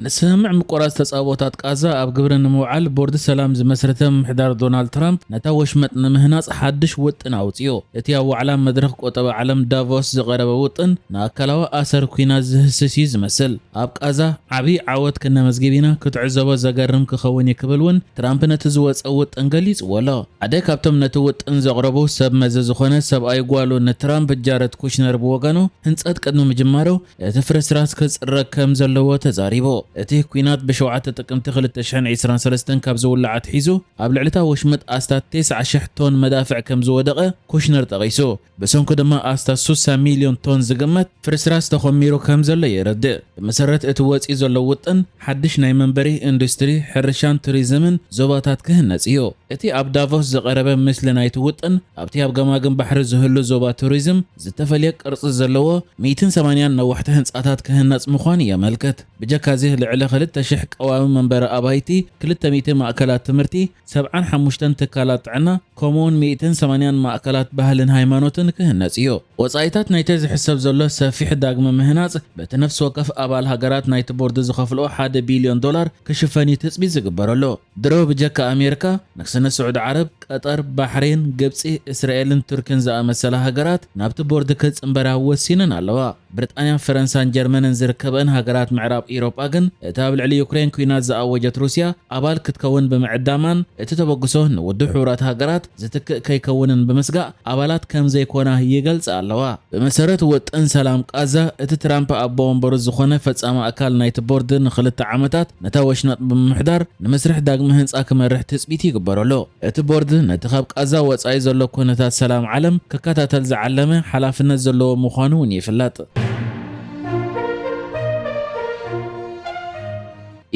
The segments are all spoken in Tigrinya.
ንስምምዕ ምቁራጽ ተጻብኦታት ቃዛ ኣብ ግብሪ ንምውዓል ቦርድ ሰላም ዝመስረተ ምምሕዳር ዶናልድ ትራምፕ፣ ነታ ወሽመጥ ንምህናጽ ሓድሽ ውጥን ኣውጺኡ። እቲ ኣብ ዋዕላ መድረኽ ቁጠባ ዓለም ዳቮስ ዝቐረበ ውጥን፣ ንኣካላዊ ኣሰር ኲናት ዝህስስ እዩ ዝመስል። ኣብ ቃዛ ዓቢ ዓወት ክነመዝግብ ኢና፣ ክትዕዘቦ ዘገርም ክኸውን እዩ ክብል እውን ትራምፕ ነቲ ዝወጸ ውጥን ገሊጽዎ ኣሎ። ሓደ ካብቶም ነቲ ውጥን ዘቕረቡ ሰብ መዚ ዝኾነ ሰብኣይ ጓሉ ንትራምፕ፣ ጃረድ ኩሽነር፣ ብወገኑ፣ ህንጸት ቅድሚ ምጅማሩ እቲ ፍርስራስ ክጽረግ ከም ዘለዎ ተዛሪቡ። እቲ ኲናት ብሸውዓተ ጥቅምቲ ክልተ ሽሕን ዕስራን ሰለስተን ካብ ዝውላዕ ኣትሒዙ፣ ኣብ ልዕሊ እታ ወሽመጥ ኣስታት ተስዓ ሽሕ ቶን መዳፍዕ ከም ዝወደቐ ኩሽነር ጠቒሱ። ብሰንኩ ድማ ኣስታት ሱሳ ሚልዮን ቶን ዝግመት ፍርስራስ ተኾሚሩ ከም ዘሎ የረድእ። ብመሰረት እቲ ወጺኡ ዘሎ ውጥን፣ ሓድሽ ናይ መንበሪ፣ ኢንዱስትሪ፣ ሕርሻን ቱሪዝምን ዞባታት ክህነጽ እዩ። እቲ ኣብ ዳቮስ ዝቐረበ ምስሊ ናይቲ ውጥን፣ ኣብቲ ኣብ ገማግም ባሕሪ ዝህሉ ዞባ ቱሪዝም ዝተፈልየ ቅርጺ ዘለዎ ሚእትን ሰማንያን ነዋሕቲ ህንጻታት ክህነጽ ምዃኑ የመልክት። ብጀካዚ፣ ልዕሊ ክልተ ሽሕ ቀዋሚ መንበሪ ኣባይቲ፣ ክልተ ሚእቲ ማእከላት ትምህርቲ፣ ሰብዓን ሓሙሽተን ትካላት ጥዕና፣ ከምኡውን ሚእትን ሰማንያን ማእከላት ባህልን ሃይማኖትን ክህነጽ እዩ። ወጻኢታት ናይቲ ዝሕሰብ ዘሎ ሰፊሕ ዳግመ ምህናጽ፣ በቲ ነፍሲ ወከፍ ኣባል ሃገራት ናይቲ ቦርድ ዝኸፍልኦ ሓደ ቢልዮን ዶላር ክሽፈን እዩ ትጽቢት ዝግበረሉ። ድሮ ብጀካ ኣሜሪካ፣ ንግስነት ስዑዲ ዓረብ፣ ቀጠር፣ ባሕሬን፣ ግብጺ፣ እስራኤልን ቱርክን ዝኣመሰላ ሃገራት ናብቲ ቦርድ ክጽንበራ ወሲነን ኣለዋ። ብሪጣንያ፣ ፈረንሳን ጀርመንን ዝርከበን ሃገራት ምዕራብ ኢሮጳ ግን፣ እቲ ኣብ ልዕሊ ዩክሬን ኲናት ዝኣወጀት ሩስያ ኣባል ክትከውን ብምዕዳማን፣ እቲ ተበግሶ ንውድብ ሕቡራት ሃገራት ዝትክእ ከይከውንን ብምስጋእ፣ ኣባላት ከም ዘይኮና ይገልጻ ኣለዋ። ብመሰረት ውጥን ሰላም ቃዛ፣ እቲ ትራምፕ ኣቦ ወንበሩ ዝኾነ ፈጻሚ ኣካል ናይቲ ቦርድ ንኽልተ ዓመታት ነታ ወሽመጥ ብምምሕዳር፣ ንመስርሕ ዳግመ ህንጻ ክመርሕ ትጽቢት ይግበረሉ። እቲ ቦርድ ነቲ ካብ ቃዛ ወጻኢ ዘሎ ኩነታት ሰላም ዓለም ክከታተል ዝዓለመ ሓላፍነት ዘለዎ ምዃኑ እውን ይፍለጥ።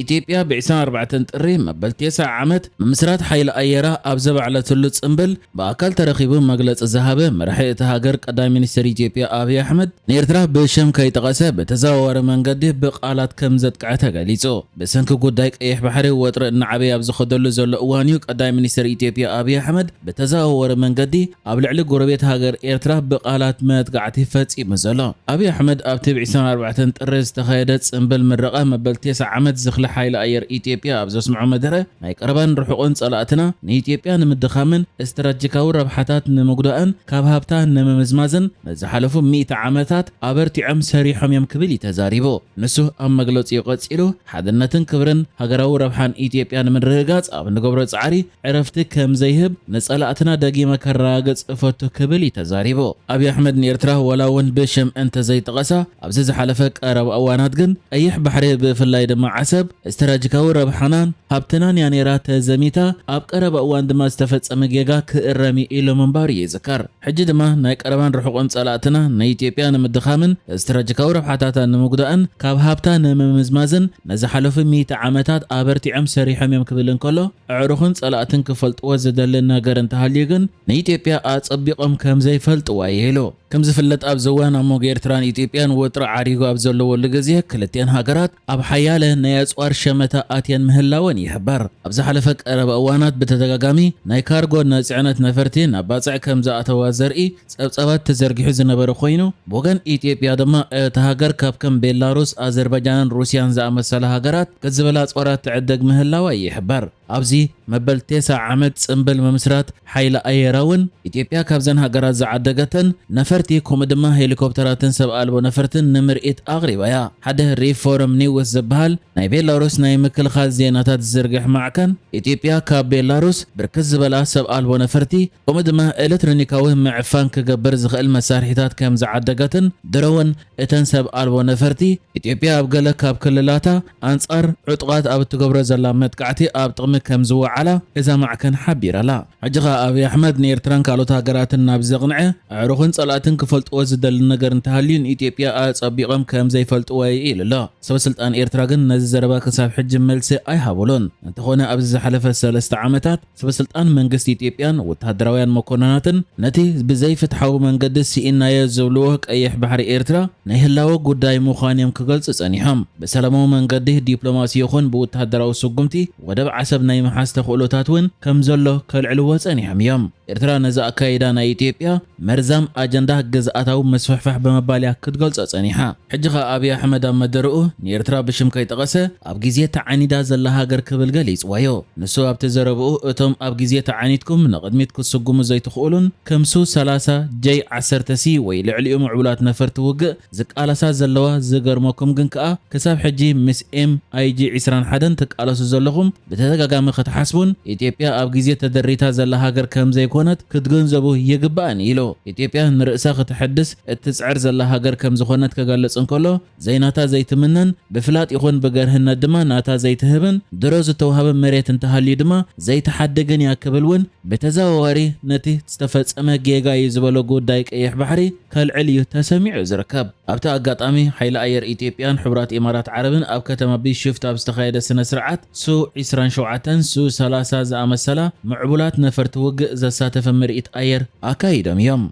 ኢትዮጵያ ብ ዕስራን ኣርባዕተን ጥሪ መበል ተስዓ ዓመት ምምስራት ሓይሊ ኣየራ ኣብ ዘባዕለትሉ ጽምብል ብኣካል ተረኺቡ መግለጺ ዝሃበ መራሒ እታ ሃገር፣ ቀዳማይ ሚኒስትር ኢትዮጵያ ኣብይ ኣሕመድ፣ ንኤርትራ ብሽም ከይጠቐሰ ብተዘዋዋሪ መንገዲ ብቃላት ከም ዘጥቅዐ ተገሊጹ። ብሰንኪ ጉዳይ ቀይሕ ባሕሪ ወጥሪ እናዓበየ ኣብ ዝኸደሉ ዘሎ እዋን እዩ ቀዳማይ ሚኒስትር ኢትዮጵያ ኣብይ ኣሕመድ ብተዘዋዋሪ መንገዲ ኣብ ልዕሊ ጎረቤት ሃገር ኤርትራ ብቃላት መጥቃዕቲ ፈጺሙ ዘሎ። ኣብይ ኣሕመድ ኣብቲ ብ ዕስራን ኣርባዕተን ጥሪ ዝተኻየደ ጽምብል ምረቓ መበል ተስዓ ዓመት ዝኽሪ ሓይሊ ኣየር ኢትዮጵያ ኣብ ዘስምዖ መደረ፣ ናይ ቀረባን ርሑቕን ጸላእትና ንኢትዮጵያ ንምድኻምን ስትራቴጂካዊ ረብሓታት ንምጉዳእን ካብ ሃብታ ንምምዝማዝን ንዝሓለፉ ሚእቲ ዓመታት ኣበርቲዖም ሰሪሖም እዮም ክብል እዩ ተዛሪቡ። ንሱ ኣብ መግለጺኡ ቀጺሉ፣ ሓድነትን ክብርን ሃገራዊ ረብሓን ኢትዮጵያ ንምርግጋጽ ኣብ እንገብሮ ጻዕሪ ዕረፍቲ ከም ዘይህብ ንጸላእትና ደጊመ ከረጋግጽ እፈቱ ክብል እዩ ተዛሪቡ። ኣብይ ኣሕመድ ንኤርትራ ዋላ እውን ብሽም እንተዘይጠቐሳ፣ ኣብዚ ዝሓለፈ ቀረባ እዋናት ግን ቀይሕ ባሕሪ ብፍላይ ድማ ዓሰብ ስትራቴጂካዊ ረብሓናን ሃብትናን እያ ነይራ ተዘሚታ፣ ኣብ ቀረባ እዋን ድማ ዝተፈጸመ ጌጋ ክእረም እዩ ኢሉ ምንባሩ ይዝከር። ሕጂ ድማ ናይ ቀረባን ርሑቕን ጸላእትና ንኢትዮጵያ ንምድኻምን ስትራቴጂካዊ ረብሓታታ ንምጉዳእን ካብ ሃብታ ንምምዝማዝን ንዝሓለፉ ሚእቲ ዓመታት ኣበርቲዖም ሰሪሖም እዮም ክብል እንከሎ፣ ኣዕሩኽን ጸላእትን ክፈልጥዎ ዝደሊ ነገር እንተሃልዩ ግን፣ ንኢትዮጵያ ኣጸቢቖም ከም ዘይፈልጥዋ እዩ ኢሉ። ከም ዝፍለጥ፣ ኣብዚ እዋን ኣብ መንጎ ኤርትራን ኢትዮጵያን ወጥሪ ዓሪጉ ኣብ ዘለወሉ ግዜ፣ ክልቲኣን ሃገራት ኣብ ሓያለ ናይ ኣጽዋር ሸመታ ኣትየን ምህላወን ይሕበር። ኣብ ዝሓለፈ ቀረባ እዋናት ብተደጋጋሚ ናይ ካርጎ፣ ናይ ጽዕነት ነፈርቲ ናብ ባጽዕ ከም ዝኣተዋ ዘርኢ ጸብጻባት ተዘርጊሑ ዝነበረ ኮይኑ፣ ብወገን ኢትዮጵያ ድማ እታ ሃገር ካብ ከም ቤላሩስ፣ ኣዘርባጃንን ሩስያን ዝኣመሰላ ሃገራት ገዝበላ ኣጽዋራት ትዕደግ ምህላዋ ይሕበር። ኣብዚ መበል ተስዓ ዓመት ጽምብል ምምስራት ሓይሊ ኣየራ እውን፣ ኢትዮጵያ ካብዘን ሃገራት ዝዓደገተን ነፈርቲ፣ ከምኡ ድማ ሄሊኮፕተራትን ሰብ ኣልቦ ነፈርትን ንምርኢት ኣቕሪባ እያ። ሓደ ሪፎርም ኒውስ ዝበሃል ናይ ቤላሩስ ናይ ምክልኻል ዜናታት ዝዝርግሕ ማዕከን፣ ኢትዮጵያ ካብ ቤላሩስ ብርክት ዝበላ ሰብ ኣልቦ ነፈርቲ፣ ከምኡ ድማ ኤሌክትሮኒካዊ ምዕፋን ክገብር ዝኽእል መሳርሒታት ከም ዝዓደገትን፣ ድሮ እውን እተን ሰብ ኣልቦ ነፈርቲ፣ ኢትዮጵያ ኣብ ገለ ካብ ክልላታ ኣንጻር ዕጡቓት ኣብ እትገብሮ ዘላ መጥቃዕቲ ኣብ ጥቕሚ ከም ዝወዓላ እዛ ማዕከን ሓቢራ'ላ። ሕጂ ኸኣ ኣብይ ኣሕመድ ንኤርትራን ካልኦት ሃገራትን ናብ ዘቕንዐ፣ ኣዕሩኽን ጸላእትን ክፈልጥዎ ዝደሊ ነገር እንተሃልዩ፣ ንኢትዮጵያ ኣጸቢቖም ከም ዘይፈልጥዋ እዩ ኢሉ ኣሎ። ሰበ ስልጣን ኤርትራ ግን ነዚ ዘረባ ክሳብ ሕጂ መልሲ ኣይሃቡሉን። እንተኾነ፣ ኣብዚ ዝሓለፈ ሰለስተ ዓመታት፣ ሰበ ስልጣን መንግስቲ ኢትዮጵያን ወተሃደራውያን መኮንናትን ነቲ ብዘይፍትሓዊ መንገዲ ስኢናዮ ዝብልዎ ቀይሕ ባሕሪ ኤርትራ ናይ ህላወ ጉዳይ ምዃን እዮም ክገልጹ ጸኒሖም። ብሰላማዊ መንገዲ፣ ዲፕሎማሲ ይኹን ብወተሃደራዊ ስጉምቲ፣ ወደብ ዓሰብ ናይ ምሓዝ ተኽእሎታት እውን ከም ዘሎ ከልዕልዎ ጸኒሖም እዮም። ኤርትራ ነዚ ኣካይዳ ናይ ኢትዮጵያ መርዛም ኣጀንዳ ግዝኣታዊ መስፍሕፋሕ ብምባል እያ ክትገልጾ ጸኒሓ። ሕጂ ኸኣ ኣብይ ኣሕመድ ኣብ መደረኡ ንኤርትራ ብሽም ከይጠቐሰ ኣብ ግዜ ተዓኒዳ ዘላ ሃገር ክብል ገሊጽዋዮ። ንሱ ኣብቲ ዘረብኡ እቶም ኣብ ግዜ ተዓኒድኩም ንቕድሚት ክትስጉሙ ዘይትኽእሉን ከም ሱ ሰላሳ ጀይ ዓሰርተ ሲ ወይ ልዕሊኡ ምዕቡላት ነፈርቲ ውግእ ዝቃለሳ ዘለዋ ዝገርመኩም ግን ከኣ ክሳብ ሕጂ ምስ ኤም ኣይ ጂ ዕስራን ሓደን ትቃለሱ ዘለኹም ብተደጋጋሚ ክትሓስቡን ኢትዮጵያ ኣብ ግዜ ተደሪታ ዘላ ሃገር ከም ዘይኮነት ክትግንዘቡ ይግባእን ኢሉ። ኢትዮጵያ ንርእሳ ክትሕድስ እትጽዕር ዘላ ሃገር ከም ዝኾነት ክገልጽ እንከሎ ዘይናታ ዘይትምነን ብፍላጥ ይኹን ብገርህነት ድማ ናታ ዘይትህብን ድሮ ዝተዋህበ መሬት እንተሃልዩ ድማ ዘይትሓድግን እያ ክብል እውን ብተዘዋዋሪ ነቲ ዝተፈጸመ ጌጋ እዩ ዝበሎ ጉዳይ ቀይሕ ባሕሪ ከልዕል እዩ ተሰሚዑ ዝርከብ። ኣብቲ ኣጋጣሚ ሓይሊ ኣየር ኢትዮጵያን ሕቡራት ኢማራት ዓረብን ኣብ ከተማ ቢሾፍቱ ኣብ ዝተኻየደ ስነ ስርዓት ሱ ዕስራን ሸውዓተን ሱ ሰላሳ ዝኣመሰላ ምዕቡላት ነፈርቲ ውግእ ዘሳተፈ ምርኢት ኣየር ኣካይዶም እዮም።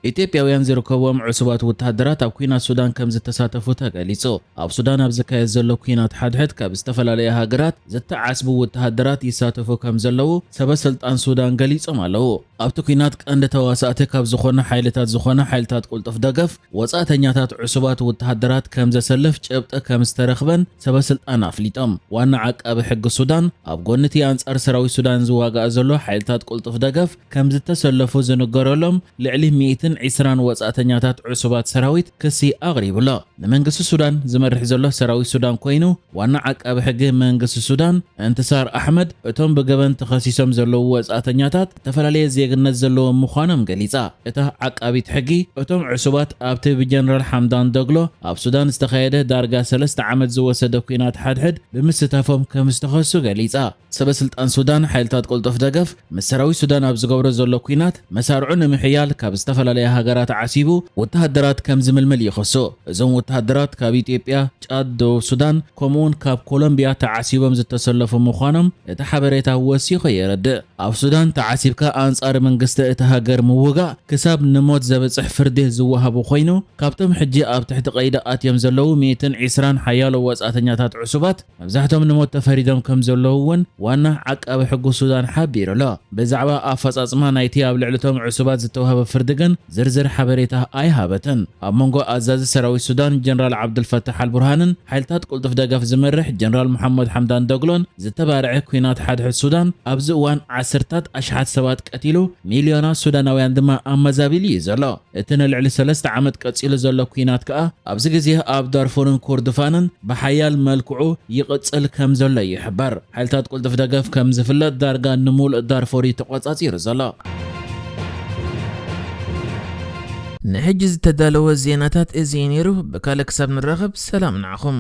ኢትዮጵያውያን ዝርከብዎም ዕሱባት ወተሃደራት ኣብ ኲናት ሱዳን ከም ዝተሳተፉ ተገሊጹ። ኣብ ሱዳን ኣብ ዝካየድ ዘሎ ኲናት ሓድሕድ ካብ ዝተፈላለያ ሃገራት ዝተዓስቡ ወተሃደራት ይሳተፉ ከም ዘለዉ ሰበ ስልጣን ሱዳን ገሊጾም ኣለዉ። ኣብቲ ኲናት ቀንዲ ተዋሳእቲ ካብ ዝኾነ ሓይልታት ዝኾነ ሓይልታት ቁልጡፍ ደገፍ ወጻእተኛታት ዕሱባት ወተሃደራት ከም ዘሰልፍ ጭብጢ ከም ዝተረኽበን ሰበ ስልጣን ኣፍሊጦም። ዋና ዓቃቢ ሕጊ ሱዳን ኣብ ጎኒ እቲ ኣንጻር ሰራዊት ሱዳን ዝዋጋእ ዘሎ ሓይልታት ቁልጡፍ ደገፍ ከም ዝተሰለፉ ዝንገረሎም ልዕሊ ሚእትን ዕስራን ወጻእተኛታት ዕሱባት ሰራዊት ክሲ ኣቕሪቡ ኣሎ። ንመንግስቲ ሱዳን ዝመርሕ ዘሎ ሰራዊት ሱዳን ኮይኑ ዋና ዓቃቢ ሕጊ መንግስቲ ሱዳን እንትሳር ኣሕመድ እቶም ብገበን ተኸሲሶም ዘለዉ ወጻእተኛታት ዝተፈላለየ ዜግነት ዘለዎም ምዃኖም ገሊጻ። እታ ዓቃቢት ሕጊ እቶም ዕሱባት ኣብቲ ብጀነራል ሓምዳን ዶግሎ ኣብ ሱዳን ዝተኻየደ ዳርጋ ሰለስተ ዓመት ዝወሰደ ኲናት ሓድሕድ ብምስታፎም ከም ዝተኸሱ ገሊጻ። ሰበ ስልጣን ሱዳን ሓይልታት ቅልጡፍ ደገፍ ምስ ሰራዊት ሱዳን ኣብ ዝገብሮ ዘሎ ኲናት መሳርዑ ንምሕያል ካብ ዝተፈላለያ ሃገራት ዓሲቡ ወተሃደራት ከም ዝምልምል ይኸሱ። እዞም ወተሃደራት ካብ ኢትዮጵያ፣ ጫድ፣ ደቡብ ሱዳን ከምኡውን ካብ ኮሎምቢያ ተዓሲቦም ዝተሰለፉ ምዃኖም እቲ ሓበሬታ ወሲኹ የረድእ። ኣብ ሱዳን ተዓሲብካ ኣንጻር መንግስቲ እታ ሃገር ምውጋእ ክሳብ ንሞት ዘብጽሕ ፍርዲ ዝወሃቡ ኮይኑ ካብቶም ሕጂ ኣብ ትሕቲ ቀይዲ ኣትዮም ዘለዉ ሚእትን ዕስራን ሓያሎ ወጻእተኛታት ዕሱባት መብዛሕቶም ንሞት ተፈሪዶም ከም ዘለዉ እውን ዋና ዓቃቢ ሕጉ ሱዳን ሓቢሩ ኣሎ። ብዛዕባ ኣፈጻጽማ ናይቲ ኣብ ልዕሊቶም ዕሱባት ዝተዋህበ ፍርዲ ግን ዝርዝር ሓበሬታ ኣይሃበትን። ኣብ መንጎ ኣዛዚ ሰራዊት ሱዳን ጀነራል ዓብዱልፈታሕ ኣልቡርሃንን ሓይልታት ቅልጡፍ ደገፍ ዝመርሕ ጀነራል መሓመድ ሓምዳን ዶግሎን ዝተባርዐ ኲናት ሓድሕድ ሱዳን ኣብዚ እዋን ዓሰርታት ኣሽሓት ሰባት ቀቲሉ ሚልዮናት ሱዳናውያን ድማ ኣመዛቢሉ እዩ ዘሎ። እቲ ንልዕሊ ሰለስተ ዓመት ቀጺሉ ዘሎ ኲናት ከኣ ኣብዚ ግዜ ኣብ ዳርፉርን ኮርዶፋንን ብሓያል መልክዑ ይቕጽል ከም ዘሎ ይሕበር። ሓይልታት ቅልጡፍ ደገፍ ከም ዝፍለጥ ዳርጋ ንምሉእ ዳርፉር እዩ ተቖጻጺሩ ዘሎ። ንሕጂ ዝተዳለወ ዜናታት እዚ እዩ ነይሩ። ብካልእ ክሳብ ንራኸብ ሰላም ንዓኹም።